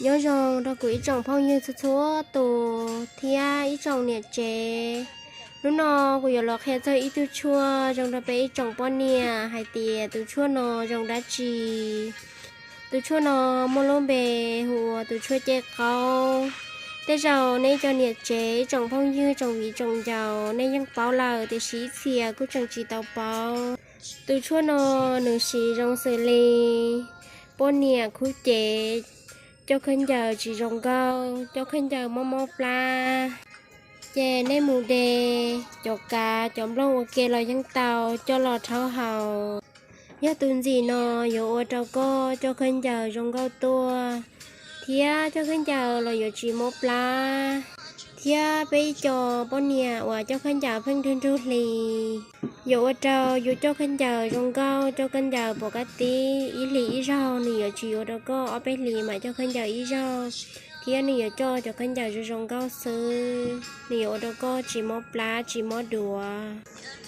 Nyob zoo rau kuv ib tsoom phooj ywg txhua txhua tus thiab ib tsoom niam tsev. Hnub no kuv yuav los qhia txog ib tug tshuaj zoo rau peb ib tsoom poj niam hais tias tus tshuaj no zoo dab tsi. Tus tshuaj no muaj lub npe hu ua tus tshuaj caj qaub. Tej zaum nej cov niam tsev, tsoom phooj ywg, tsoom viv tsoom ncaus nej yeej paub lawm, tiam sis ib txhia kuj tseem tsis tau paub. Tus tshuaj no nws siv zoo xws li poj niam khub cev, coj khaub ncaws tsis zoo nkauj, coj khaub ncaws mob mob plab, ces nej mus de cov kav cov nplooj ua ke los yeej tau, coj los rhaub haus. Yog tus ntxim no yuav ua rau koj coj khaub ncaws zoo nkauj tuaj, thiab coj khaub ncaws los yuav tsis mob plab. Thiab peb ib co poj niam uas coj khaub ncaws pheej nrug nrug hli, yuav ua rau yus coj khaub ncaws zoo nkauj, coj khaub ncaws pom kab tib ib hlis ib zaug, nws yuav tsis yuav rau koj ob peb hlis mas coj khaub ncaws ib zaug, thiab nws yuav coj cov khaub ncaws zoo zoo nkauj xwb, nws yuav ua rau koj tsis mob plab tsis mob duav.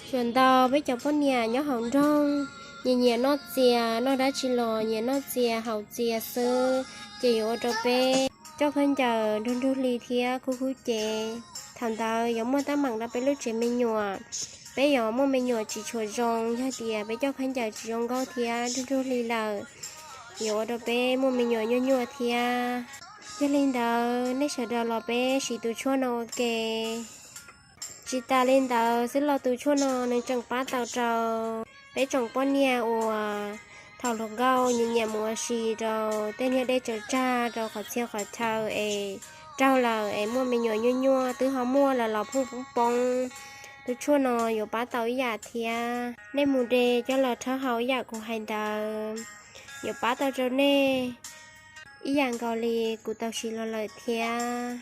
Tsuas ntau peb cov poj niam nyob hauv nroog, nyiam nyiam noj txias, noj dab tsi los nyiam noj txias haus txias xwb, ces yuav ua rau peb coj khaub ncaws nrug nrug hli thiab khub khub cev. Thaum ntawd yuav muaj teeb meem rau peb lub tsev me nyuam, peb yuav muaj me nyuam tsis tshua zoo, yog tias peb coj khaub ncaws tsis zoo nkauj thiab nrug nrug hli lawm, yuav ua rau peb muaj me nyuam nyuaj nyuaj thiab. Yog li ntawd nej sawv daws los peb siv tus tshuaj no ua ke. Tsis tas li ntawd xwb los tus tshuaj no nws tseem pab tau rau peb tsoom poj niam uas thaum hluas nkauj nyiam nyiam mus ua si rau tej niag dej tsaws tsag rau qhov txhia qhov chaw es raug lawm es muaj me nyuam nyuaj nyuaj, twb ho muaj lawm los pheej poob poob. Tus tshuaj no yuav pab tau ib yam thiab. Nej mus de coj los rhaub haus ib yam kuv hais ntawd, yuav pab tau rau nej ib yam nkaus li kuv tau siv los lawm thiab.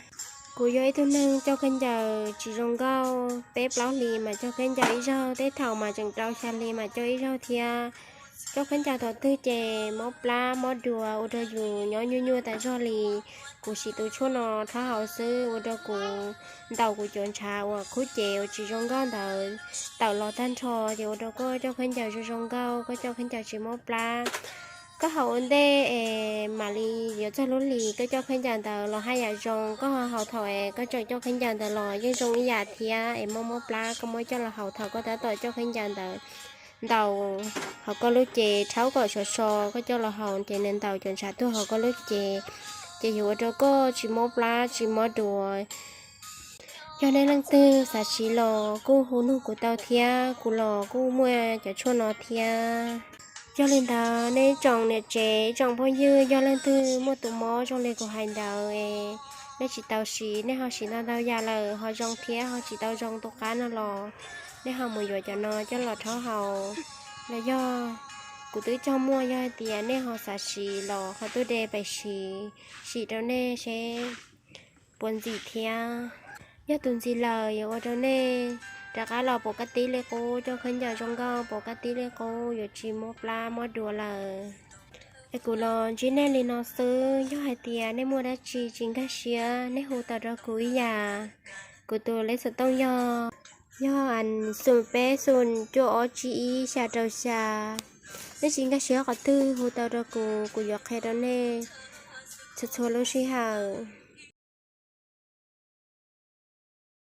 Kuv yog ib tug neeg coj khaub ncaws tsis zoo nkauj, peb plaub hlis mas coj khaub ncaws ib zaug, tej thaum mas tseem rau xya hli mas coj ib zaug thiab. Coj khaub ncaws thaum twg ces mob plab mob duav ua rau yus nyob nyuaj nyuaj tas zog li. Kuv siv tus tshuaj no rhaub haus xwb ua rau kuv ntaus kuv cov ntshav uas khub cev uas tsis zoo nkauj ntawd tawm los tag nrho, ces ua rau koj coj khaub ncaws zoo zoo nkauj, koj coj khaub ncaws tsis mob plab. Koj haus ua ntej es mam li yuav txog lub hlis koj coj khaub ncaws ntawd los haj yam zoo, koj ho haus thaum es koj tseem coj khaub ncaws ntawd los yeej zoo ib yam thiab. Es mob mob plab koj muab coj los haus thaum koj tab tom coj khaub ncaws ntawd ntaus hauv koj lub cev, rhaub kom sov so koj coj los haus ces nws ntaus cov ntshav tuag hauv koj lub cev, ces yuav ua rau koj tsis mob plab tsis mob duav. Yog nej leej twg xav siv los kuj hu nug kuv tau thiab, kuv los kuj muaj cov tshuaj no thiab. Yog li ntawd nej tsoom niam tsev tsoom phooj ywg, yog leej twg muaj tus mob zoo li kuv hais ntawd, nej tsis tau siv, nej ho siv ntau ntau yam lawm ho zoo thiab ho tsis tau zoo tus qab no los, nej ho mus yuav cov no coj los rhaub haus. Los yog kuv twb cog muaj, yog hais tias nej ho xav siv los ho tuaj de pais siv, sim rau nej seb puas ntxim thiab. Yog tus ntxim lawm yuav ua rau nej rov qab los pom kab tib li qub, coj khaub ncaws zoo nkauj pom kab tib li qub, yuav tsis mob plab mob duav lawm. Es kuv los ntsib nej li no xwb, yog hais tias nej muaj dab tsi tsis nkag siab nej hu tau rau kuv ib yam. Kuv tus lej xov tooj yog, yog xoom peb xoom cuaj ob tsib ib xya rau xya. Nej tsis nkag siab qhov twg hu tau rau kuv, kuv yuav qhia rau nej txhua txhua lub sij hawm.